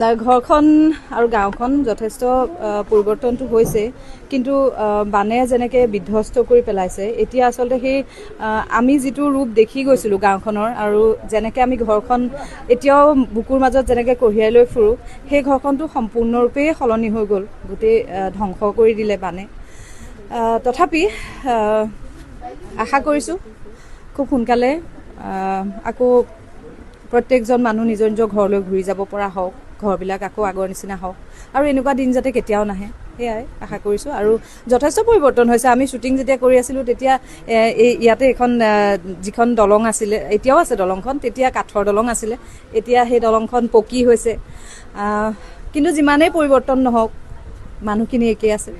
ঘৰখন আৰু গাঁওখন যথেষ্ট পৰিৱৰ্তনটো হৈছে, কিন্তু বানে যেনেকৈ বিধ্বস্ত কৰি পেলাইছে, এতিয়া আচলতে সেই আমি যিটো ৰূপ দেখি গৈছিলোঁ গাঁওখনৰ আৰু যেনেকৈ আমি ঘৰখন এতিয়াও বুকুৰ মাজত যেনেকৈ কঢ়িয়াই লৈ ফুৰোঁ, সেই ঘৰখনটো সম্পূৰ্ণৰূপেই সলনি হৈ গ'ল, গোটেই ধ্বংস কৰি দিলে বানে। তথাপি আশা কৰিছোঁ খুব সোনকালে আকৌ প্ৰত্যেকজন মানুহ নিজৰ নিজৰ ঘৰলৈ ঘূৰি যাব পৰা হওক, ঘৰবিলাক আকৌ আগৰ নিচিনা হওক আৰু এনেকুৱা দিন যাতে কেতিয়াও নাহে, সেয়াই আশা কৰিছোঁ। আৰু যথেষ্ট পৰিৱৰ্তন হৈছে। আমি শ্বুটিং যেতিয়া কৰি আছিলোঁ তেতিয়া এই ইয়াতে এখন যিখন দলং আছিলে, এতিয়াও আছে দলংখন, তেতিয়া কাঠৰ দলং আছিলে, এতিয়া সেই দলংখন পকী হৈছে। কিন্তু যিমানেই পৰিৱৰ্তন নহওক, মানুহখিনি একেই আছে।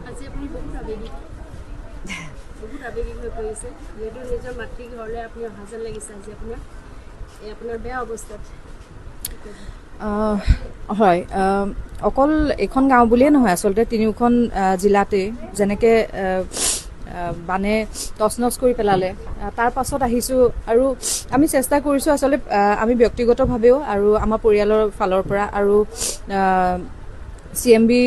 আজি আপুনি বহুত আৱেগিক হৈ পৰিছে, যিহেতু নিজৰ মাতৃ ঘৰলৈ আপুনি অহা যেন লাগিছে আজি আপোনাৰ এই আপোনাৰ বেয়া অৱস্থাত। হয়, অকল এইখন গাঁও বুলিয়ে নহয়, আচলতে তিনিওখন জিলাতেই যেনেকৈ বানে তছনছ কৰি পেলালে, তাৰ পাছত আহিছোঁ আৰু আমি চেষ্টা কৰিছোঁ আচলতে আমি ব্যক্তিগতভাৱেও আৰু আমাৰ পৰিয়ালৰ ফালৰ পৰা আৰু চিএমবি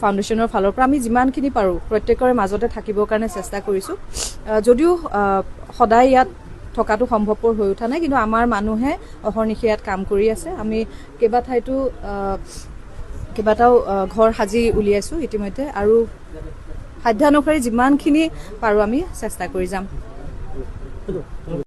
ফাউণ্ডেশ্যনৰ ফালৰ পৰা আমি যিমানখিনি পাৰোঁ প্ৰত্যেকৰে মাজতে থাকিবৰ কাৰণে চেষ্টা কৰিছোঁ। যদিও সদায় ইয়াত থকাটো সম্ভৱপৰ হৈ উঠা নাই, কিন্তু আমাৰ মানুহে অহৰ্নিশে ইয়াত কাম কৰি আছে। আমি কেইবাঠাইতো কেইবাটাও ঘৰ সাজি উলিয়াইছোঁ ইতিমধ্যে আৰু সাধ্যানুসৰি যিমানখিনি পাৰোঁ আমি চেষ্টা কৰি যাম।